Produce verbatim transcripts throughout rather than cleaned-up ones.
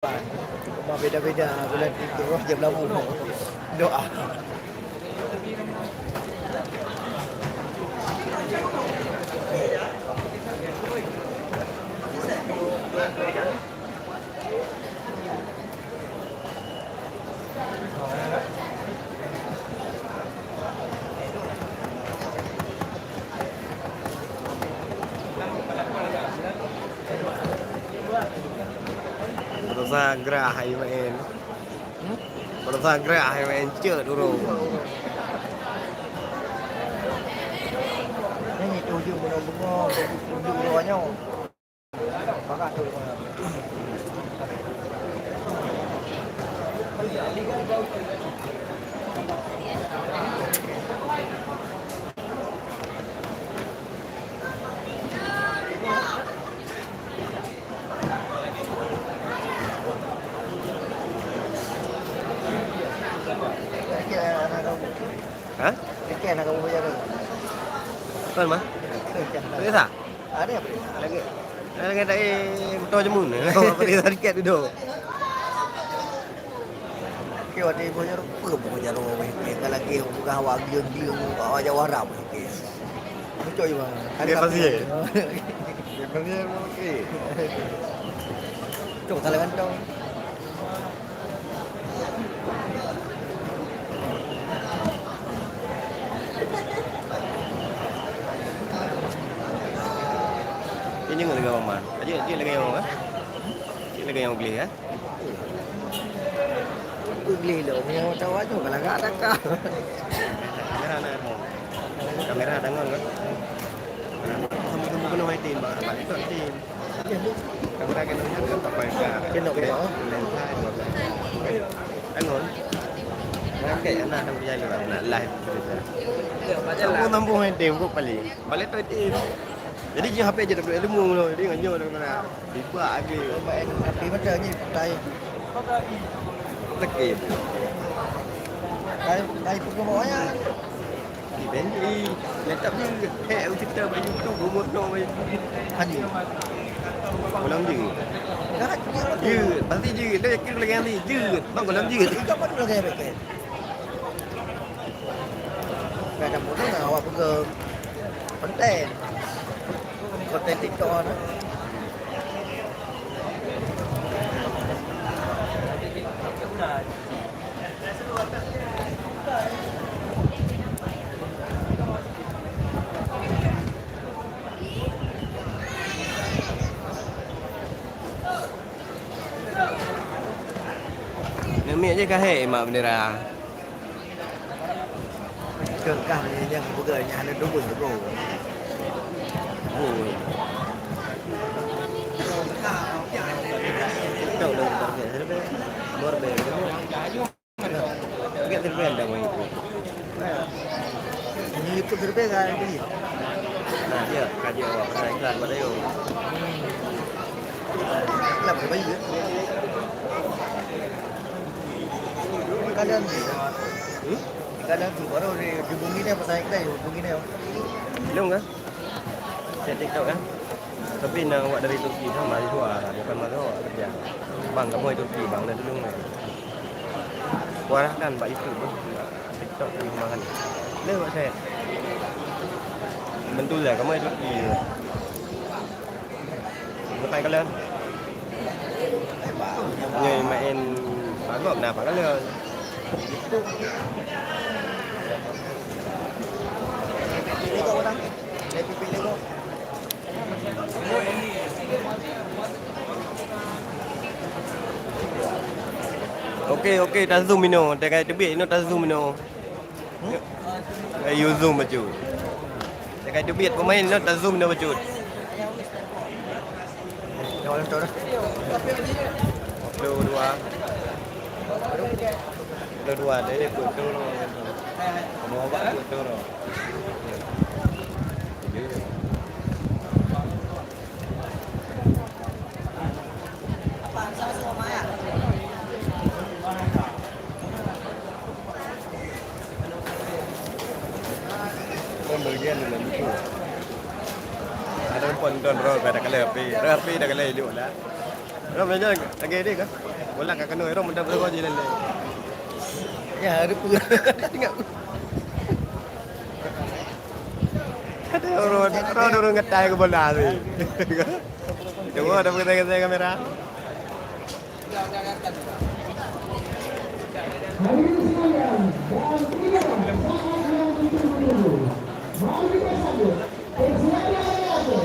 Cuma beda-beda bulan tiga, wah, jam labu. Doa. Berusaha gerah hai main. Hmm? Berusaha gerah hai main cek dulu. Ini tujuh bengong-bengong, tujuh uroe nyoe. Ha? Kon mah? Ada apa? Lagi. Lagi tak eh betul je mun. Apa dia sedikit duduk. Oke, waktu ibu nyaru, apa ibu nyaru weh? Kita lagi bukan awak giung-giung, awak jawara pun oke. Muncul je bang. Dia pasti. Dia pasti oke. Cok salah kantong. Ini lagi mama. Aja, aja lagi mama. Aja lagi yang beli ya. Beli lo, punya tahu aja kalau enggak ada kah. Kamera nak. Kamera dengan kan. Sama-sama kena main tim, bang. Apa itu tim? Kamera kena lihat kan apa yang dah. Kena, kena. Lensa dua belas. Bangun. Oke, anak dah berjalan lah. Nak live cerita. Kamu mampu main tim kok paling. Balik tu tim. Jadi je H P je dapat ilmu tu. Jadi nganyo dah kena. Tiba lagi. Tapi macam ni pakai. Lagi. Kai, kai pukul bawah ya. Di Bentley, nyatap je. Hek, aku cerita bagi YouTube, umur kau bagi. Haji. Golom je. Dah, dia apa tu? Je, pasti je. Dia yakin lagi nanti. Je. Bang, golom je. Tiga apa tu lagi yang pakai? Dah ada mudah nak awak pegang konten. Konten TikTok tu. Namiet je ka hek mak bendera. Keu kah ni nyang buka nyang hana tubuh tu. Oh. Kau dah buka. Luar biasa. Agak terpendam itu. Ini YouTube terpendam kan? Nah, dia kaji awak pasal iklan pada yo. Iklan berapa ya? Kadang, hmm? Kadang tu baru di, dihubungi dia pasal iklan, hubungi dia. Belum kah? Saya TikTok kan? Tapi na awak dari Turki kan mahasiswa, bukan mahasiswa, awak kerja. Bang, kamu dari Turki, bang, nak tolong. Kuarahkan bak YouTube tu. TikTok tu mahal. Ni buat saya. Betul lah, kamu dari Turki. Bukan kalian. Ni main agak kenapa kalian? Okey, okey, tazoom inoe. Teuka teubiet inoe tazoom inoe. Eh, you zoom bacut. Teuka teubiet pemain inoe tazoom inoe bacut. Dua puluh dua. Dua puluh dua, dia foto. Kamu awak foto. Kan bagian dalam itu. Ada pun tuan roh dah kala api. Roh api dah kala hidup lah. Roh belajar lagi dia kah? Bola ka keunoe, rhom meuda beureugoe jih lé. Ya, ada pun. Ingat. Ada orang, orang, orang ngetai ke bola tu. Tengok ada pegang-pegang kamera. Hadirin sekalian, dan inilah saat yang ditunggu-tunggu. Mari kita sambut Persebaya Aceh dan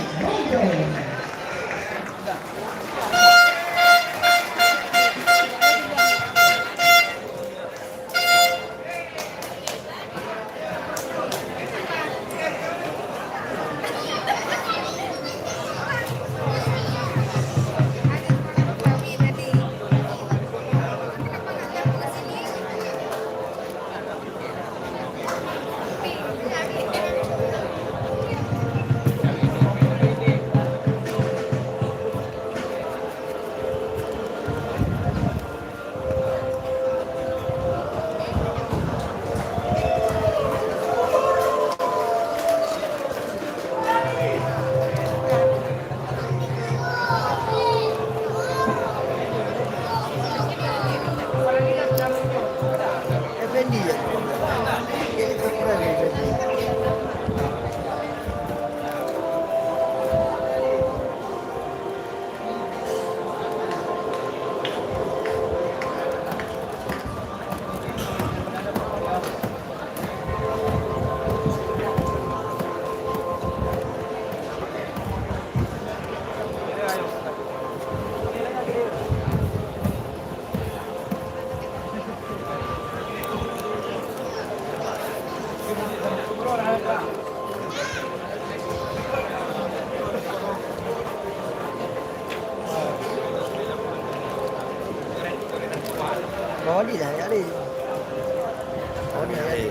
Persebaya Aceh. Kau ni dah, ya, ni. Kau ni dah, ya, ni.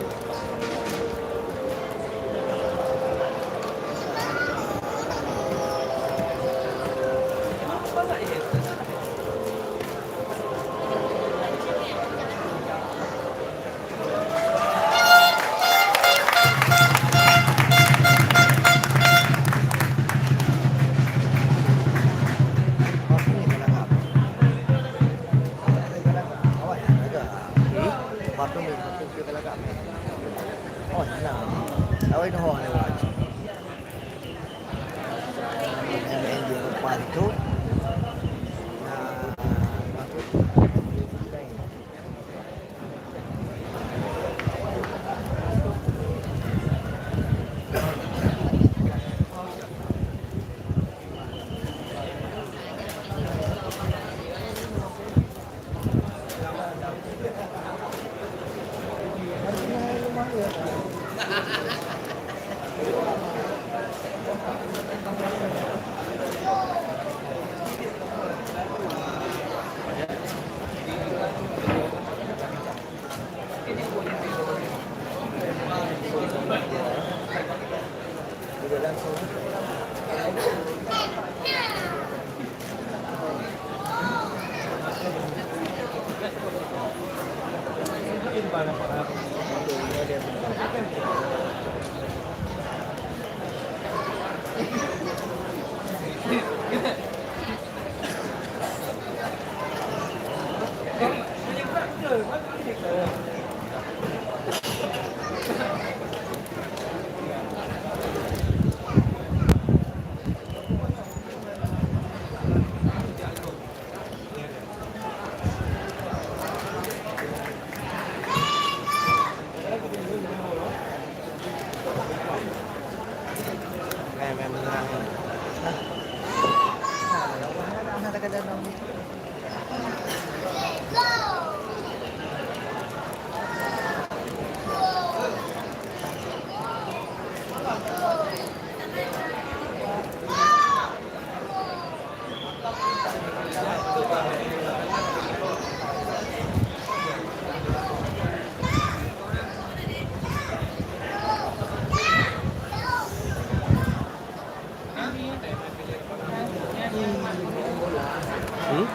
Hmm?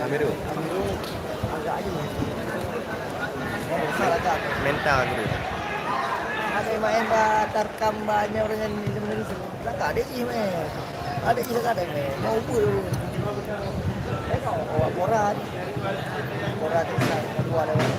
Kamera. Mental gitu. Ada main ba tarkam banyak orang yang minum dari sini. Tak ada sih main. Ada kisah ada ni. Mau apa dulu? Eh, kau bawa koran. Koran tu kan dua lewat.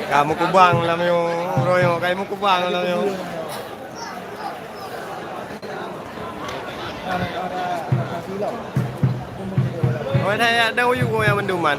Kamu kubang lam yo, royo, kamu kubang lam yo. Wah, dah ya, dah uyuk goyang menduman.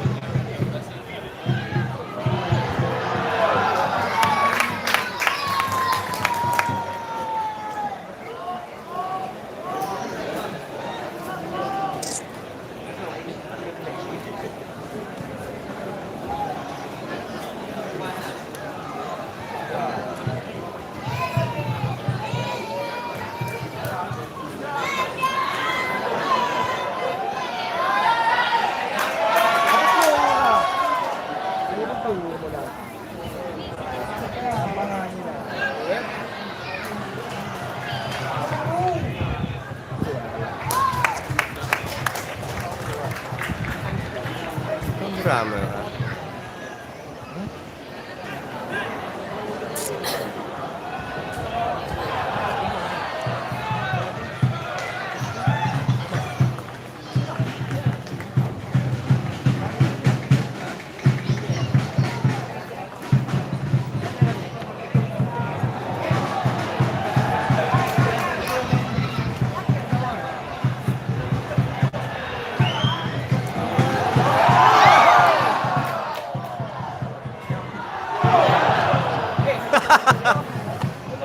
Ramai.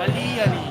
Ali, Ali.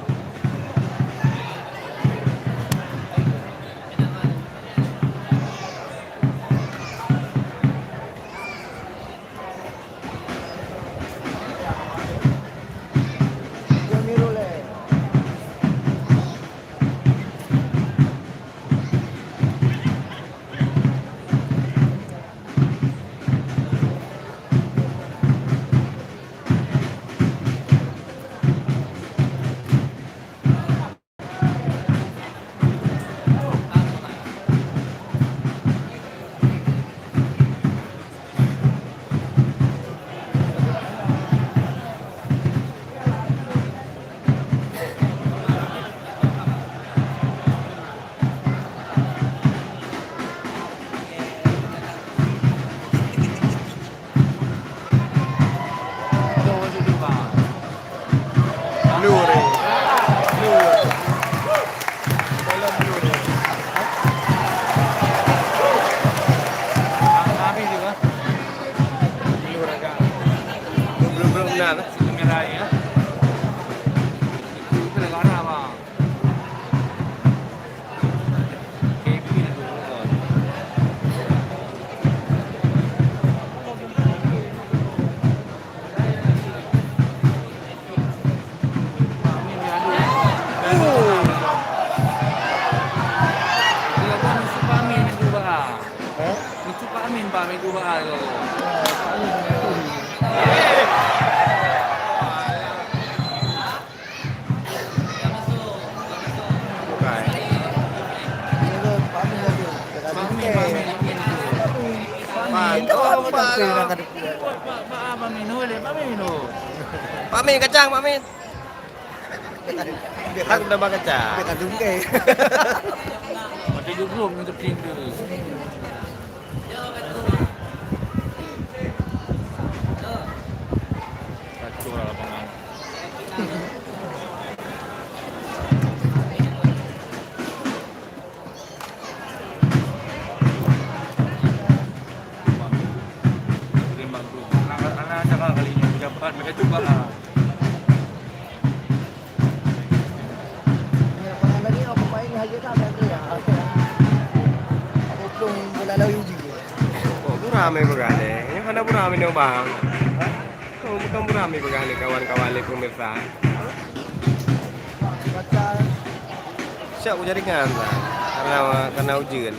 Blur. Blur. Dalam blur. Habis juga. Blur agak. Blur, blur, blur benar. Kamera ya. Itu negara, Bang. Hah? Bukan. Pak Min, Pak Min. Pak Min, oh, Pak Min. Pak Min, kacang, Pak Min. Aku dah bakacang. Macam juga. Macam juga, macam pintu. Kali ini pejabat mereka juga. Oh, buramé peugah lé. Nyoe hana buramé nyoe, Bang. Oh, bukan buramé peugah lé kawan-kawan lé pemirsa. Siap jaringan lah. Karena, karena ujeuen.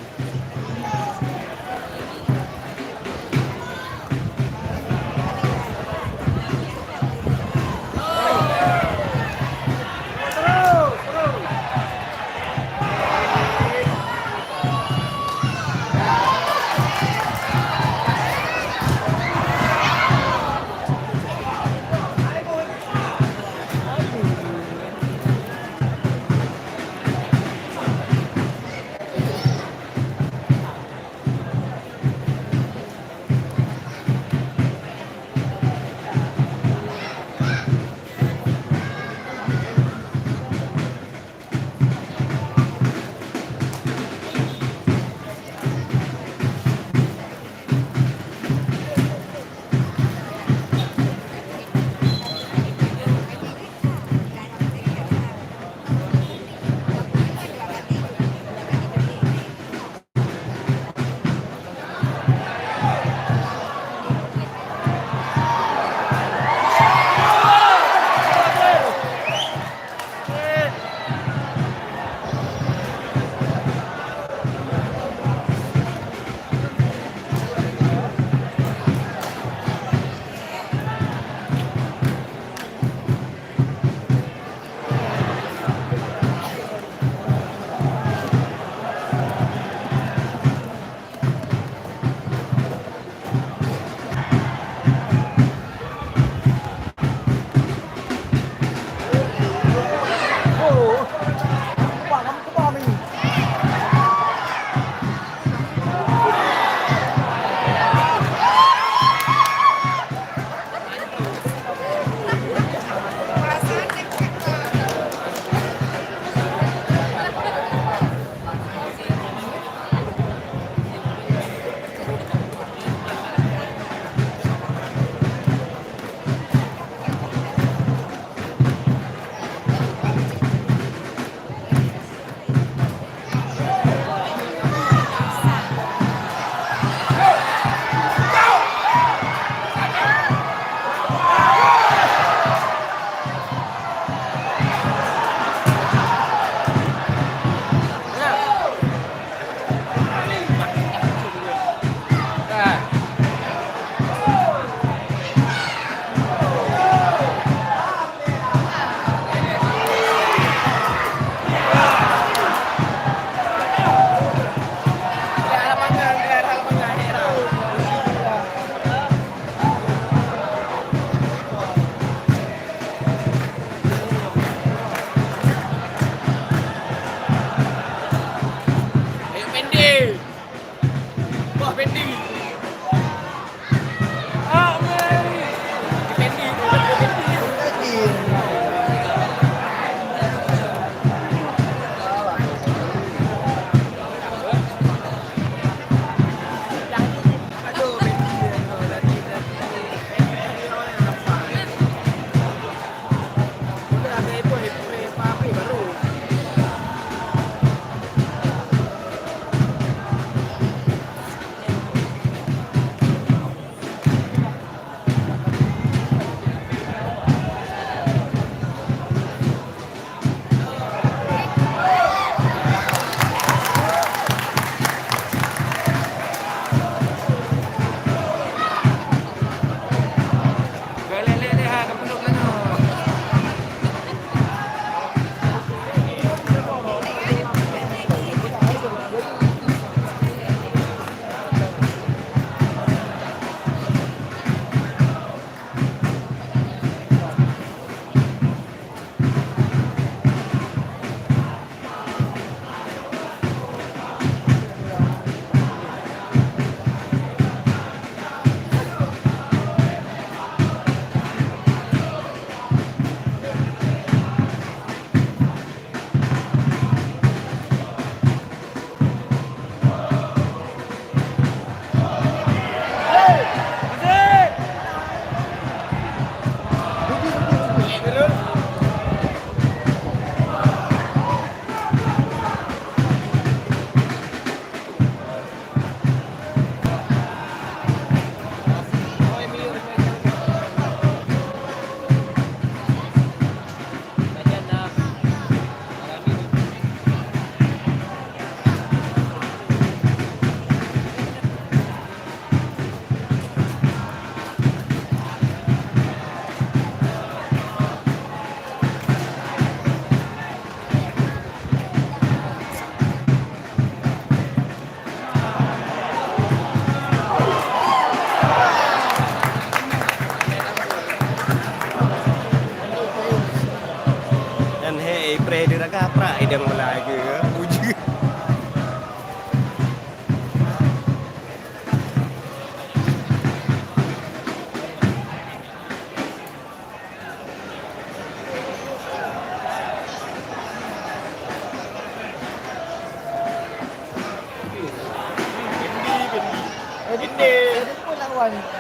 Nyang mulai ke, ke? Uji. Ini. Ini. Ini pun lawan itu.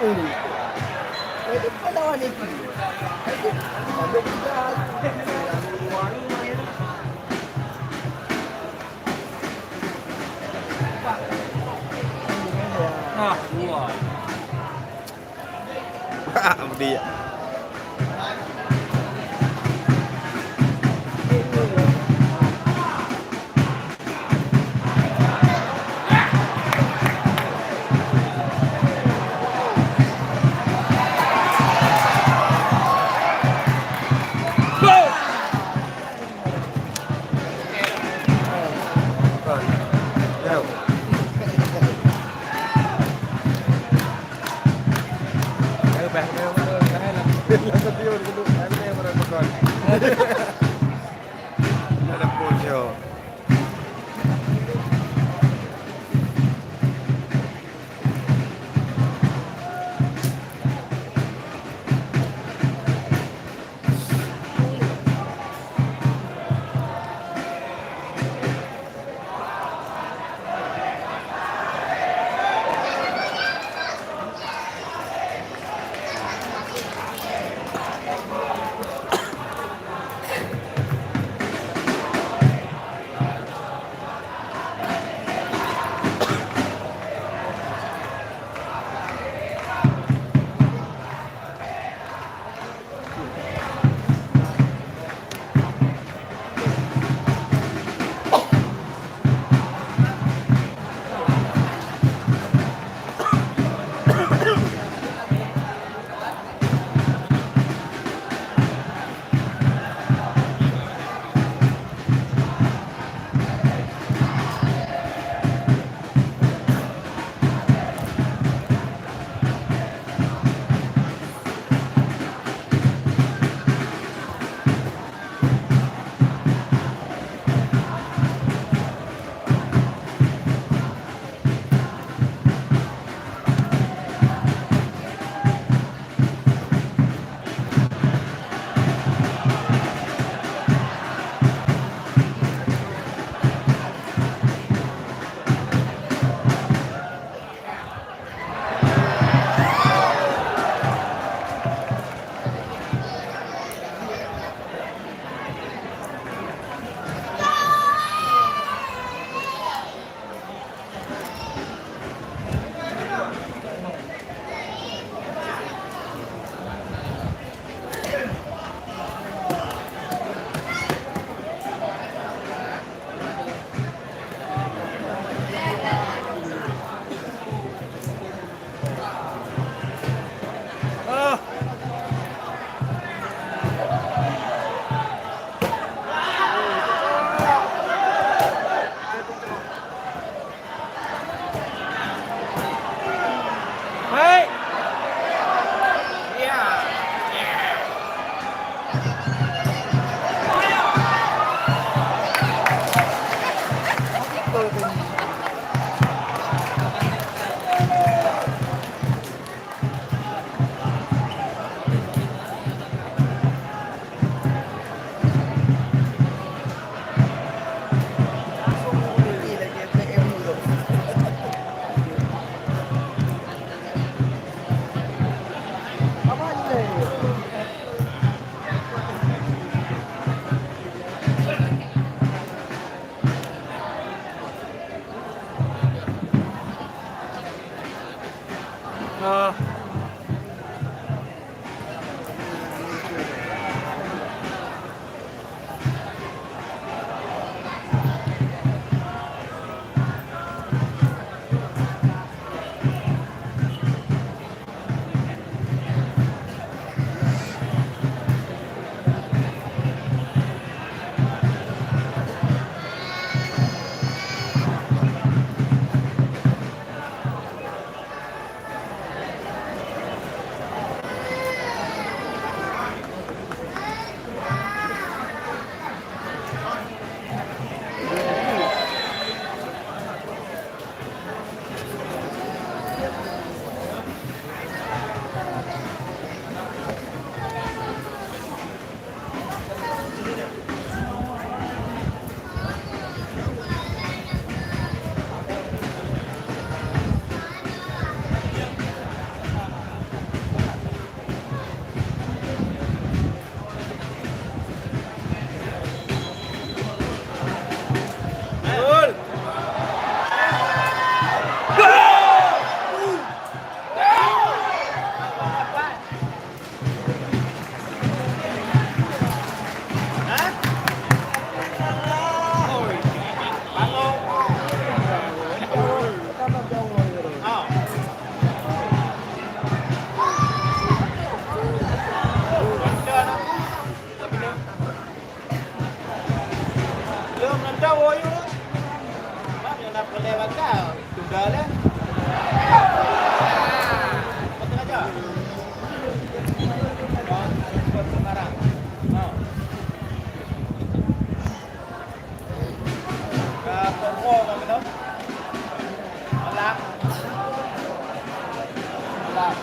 Ini. Ini pun lawan itu. Ada juga. Nah, dua. Budi. Lom nonton woe yue. Mak, nyoe na peureulèe baka, tunda lé. Betul aja. Semarang. Ha. Ka Kongo ka keunoe. Malam. Malam.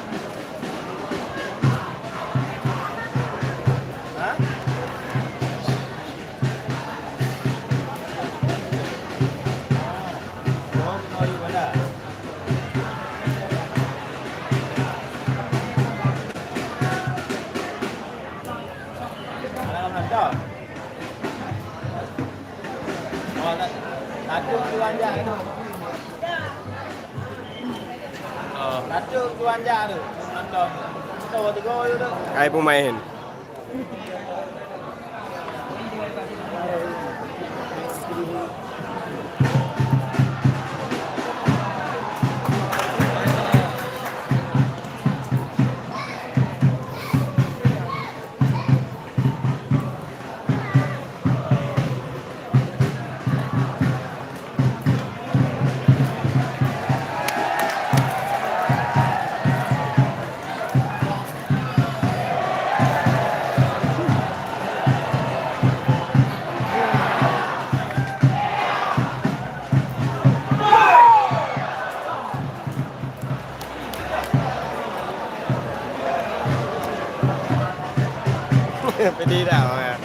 Ha? Hai pemain. Pedih dah orang.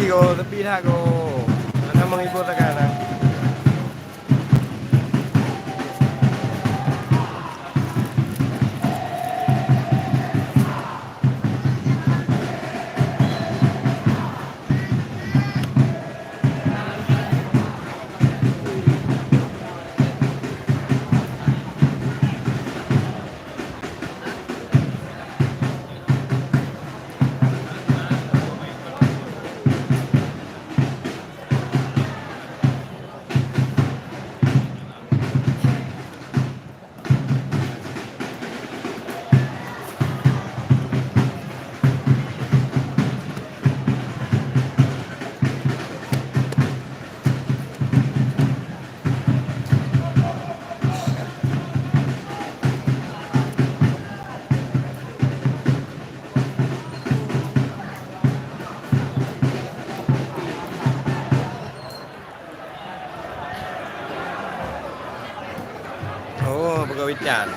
Go, sepi that, go. Hana menghibur sangat lah. Oh, pegawai can.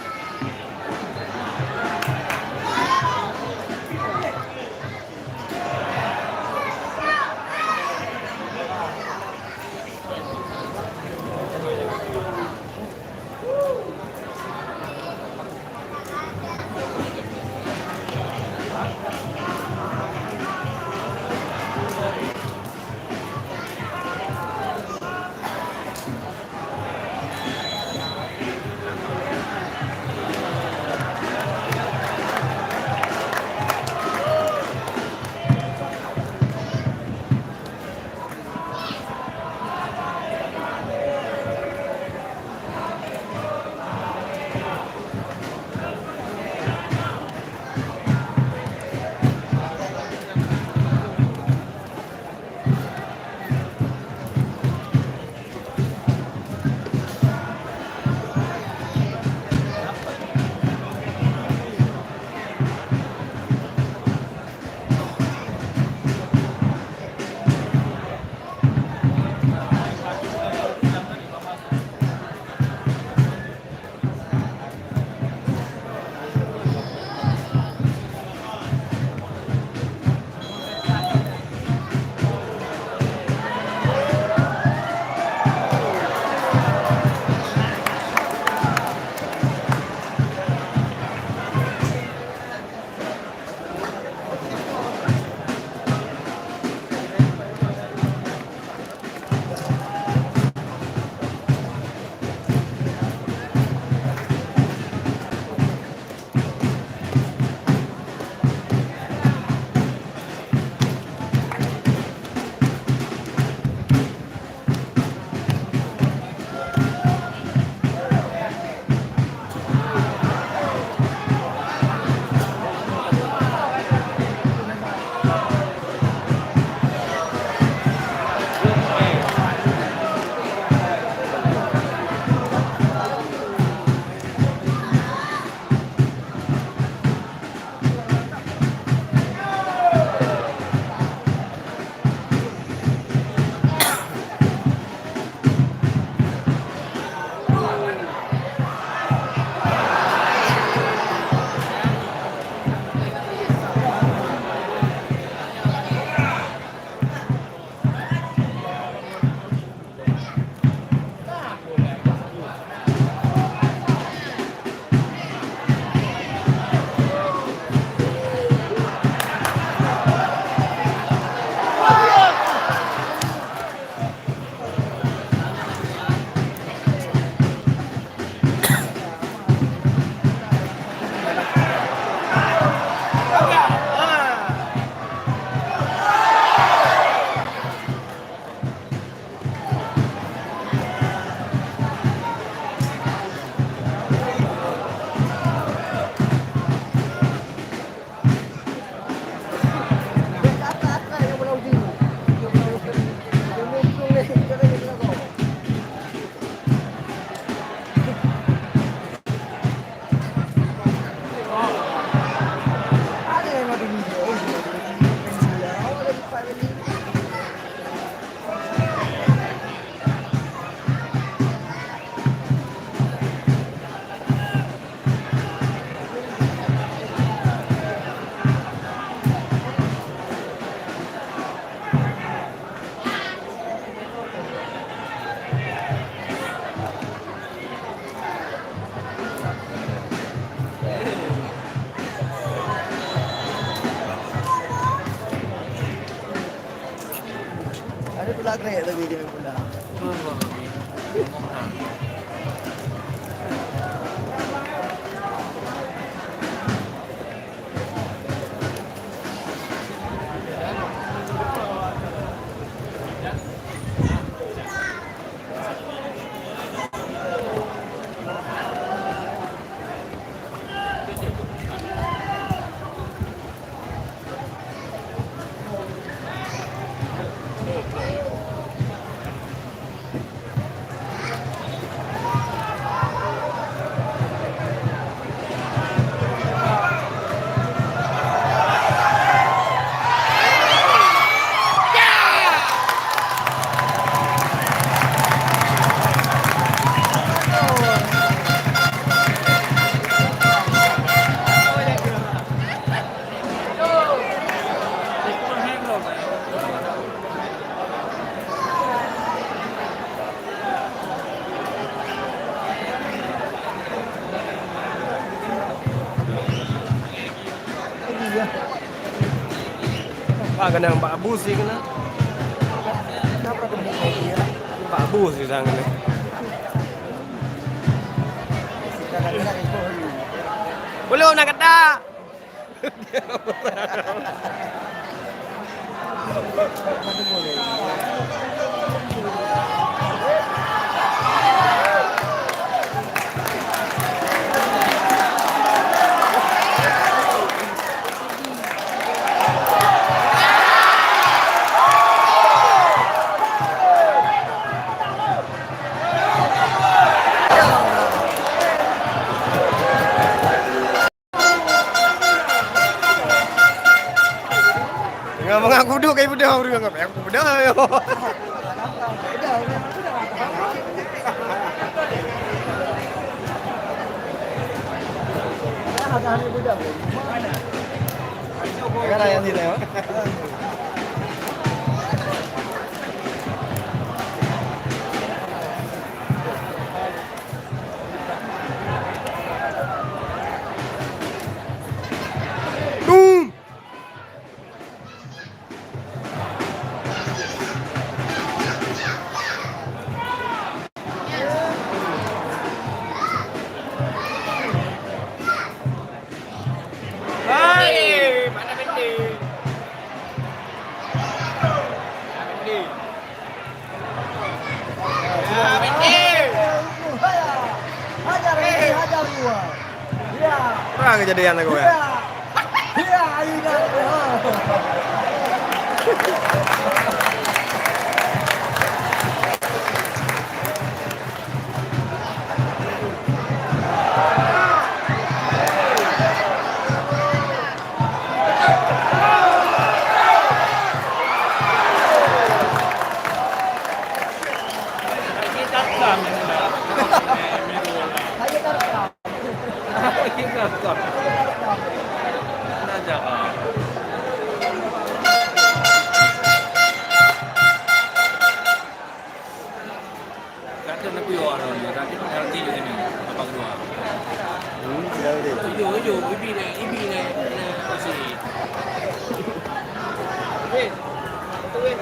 Krek tapi dia pula. Pak kena bak bus sih kena. Bak bus sih sang kena. Belum nak kata. Ngon mangat kuduek kai peudeuh ureueng, apa nyang kupeudeuh yo. Negara yang sini, ya. Boom! Hai, mana Bende? Bende. Ya, Bende. Hajar, hajar dua. Ya. Kurang kejadian aku ya. Ya. Ya, ayo dah. Kata nak kuyok orang ni, tapi penalti je ni, babak kedua. Hmm, penalti. Tujuh, tujuh, Ibi naik, Ibi naik, naik kursi. Weh, betul weh.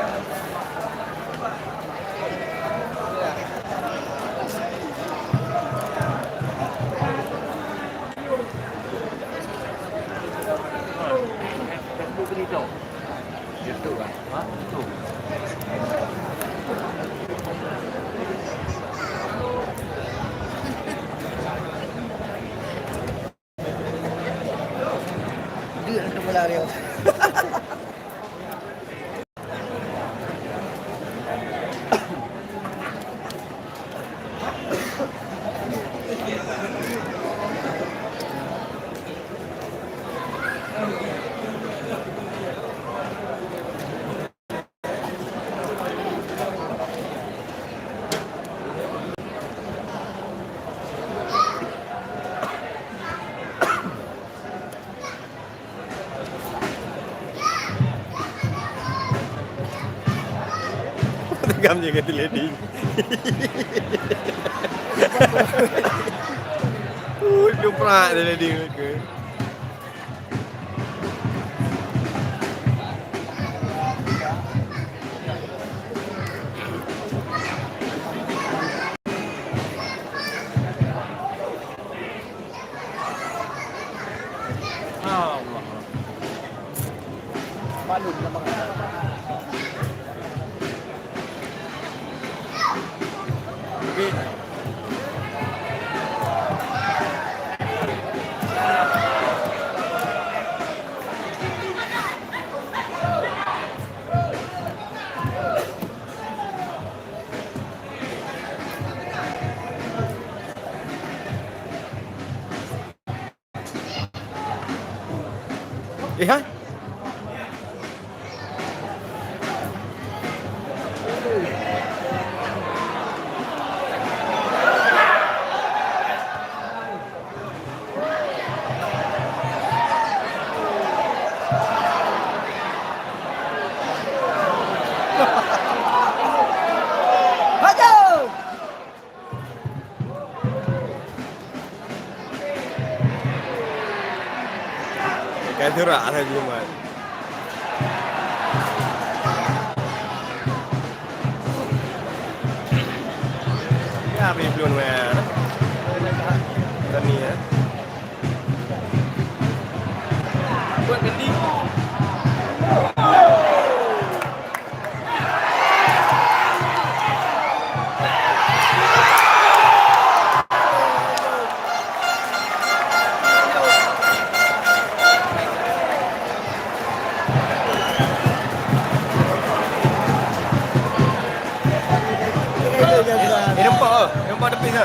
Dia nak kepala dia. Tegam je kata lady. Uh, duprak dia lady ke. Eh, hai. Ka teurak lah jeumat. Ya, habis belum, ya. Tani, ya. Buat genti. Eh, nampak, oh. Nampak tepi sana.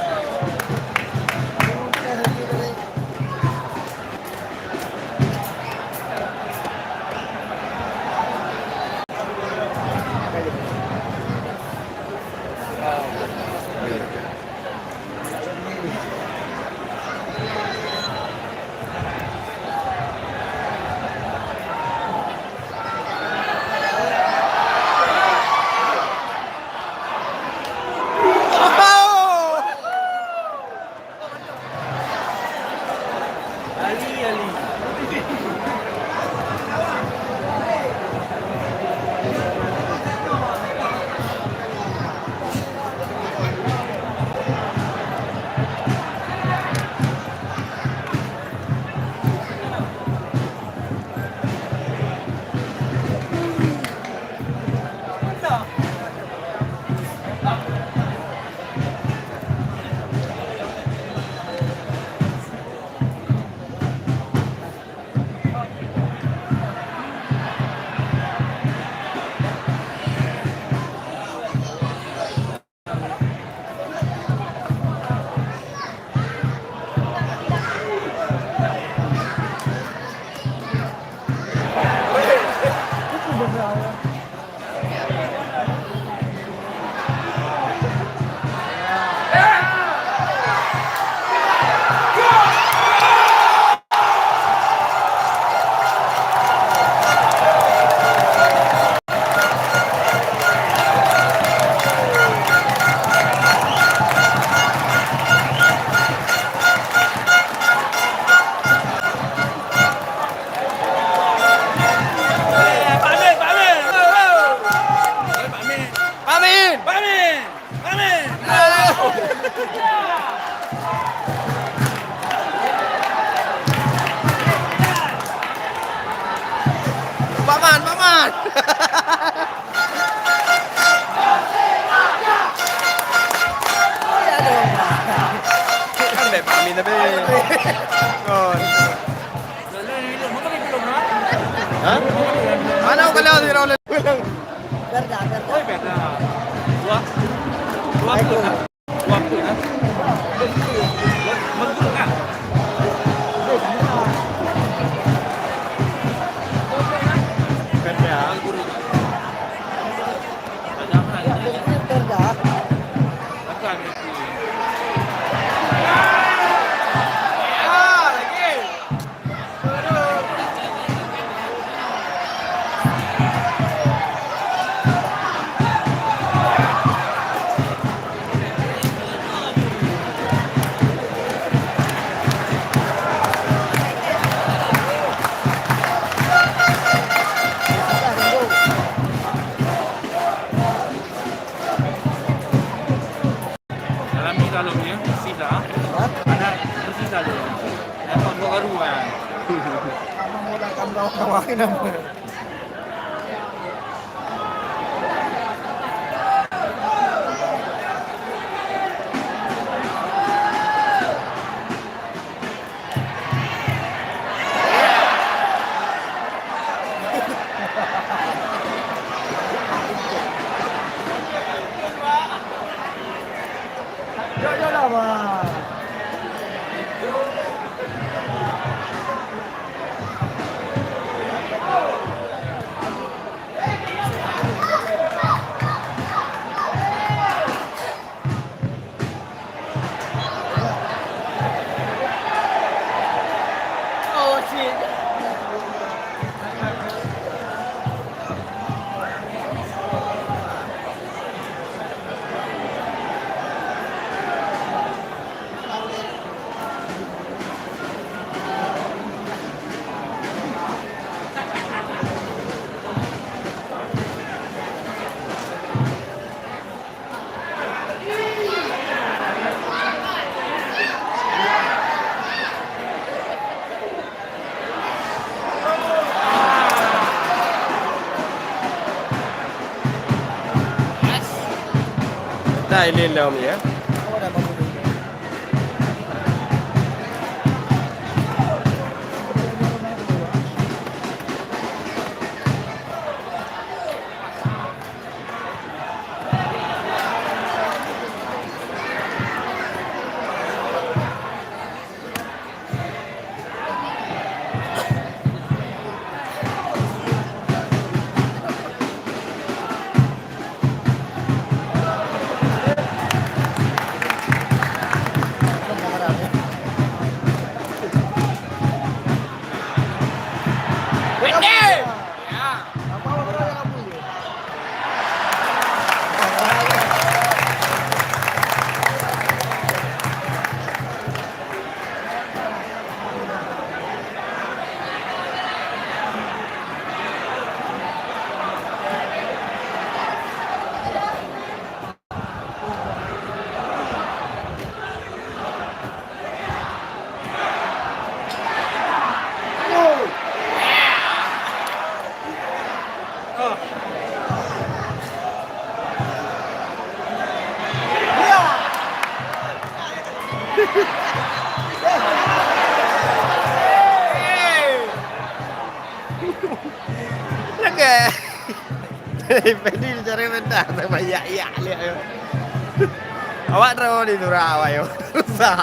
Pak Amin, Pak Amin. Pak Amin. Pak Amin. Pak Amin. Pak Amin. Pak Man, Pak Man. Kan bèk Pak Amin tapi. Kon. Ha? Mana kalau di Raul? Berda, berda. Dua. Dua puluh. Dua puluh, ha? Dua puluh, kan? Berda. Berda. Dalam ni kalau punya, sisa. Hah? Ada bersisa tu. Dapat buat baru, kan? Abang mau datang kau kawan nama? Dah ililom ya. Lagèe. Pedi dicari mentah, sama yak-yak lihat. Awak terus di surah awak yo. Rusak.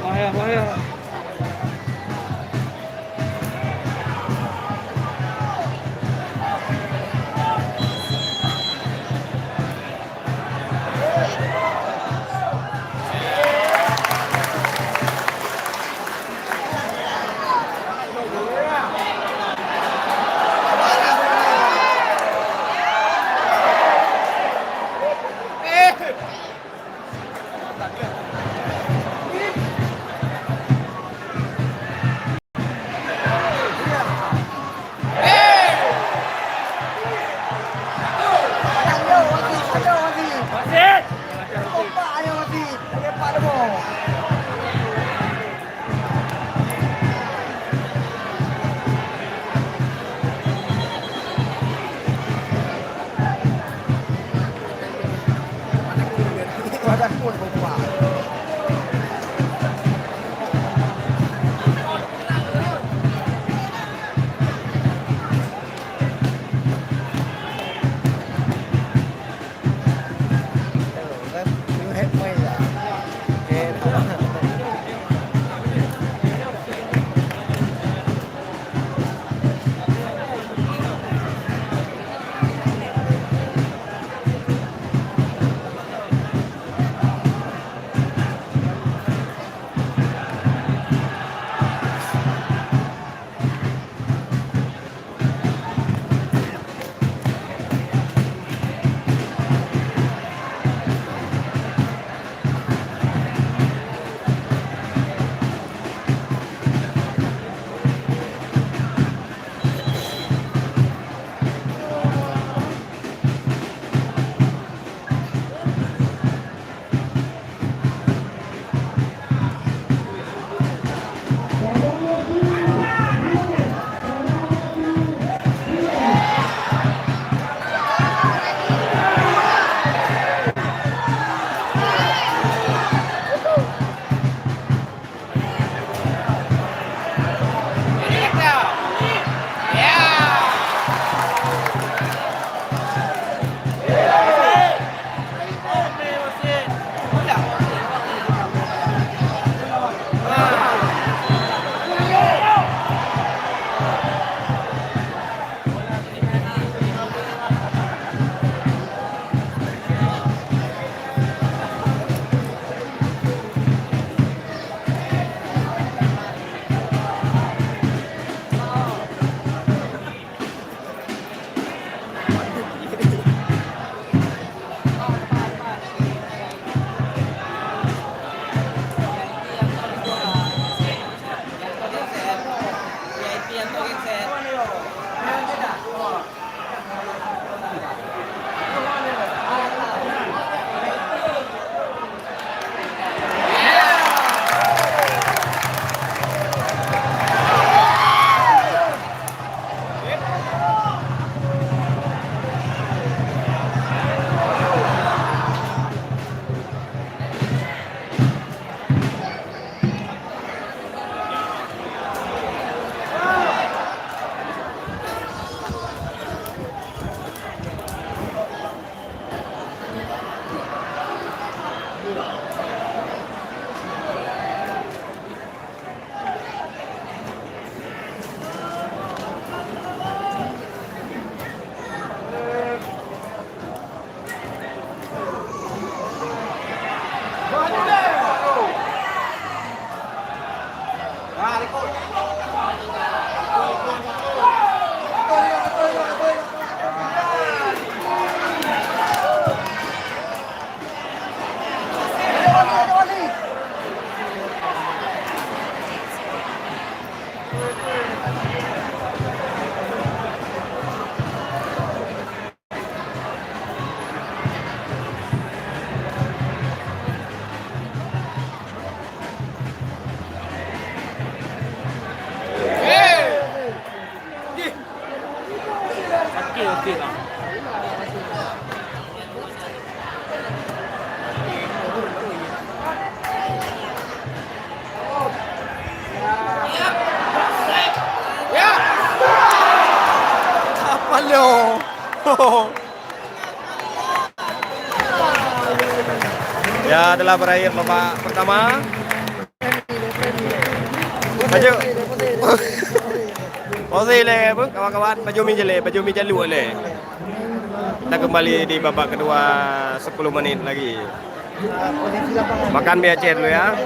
Bahaya, bahaya, bahaya. Oke, oke lah. Apa lo? Ya, telah berakhir babak pertama. Baju. Posi lé, apa, kawan-kawan, baju mi jelek, baju mi jaluk lé. Kita kembali di babak kedua, sepuluh menit lagi. Makan mi Aceh dulu ya.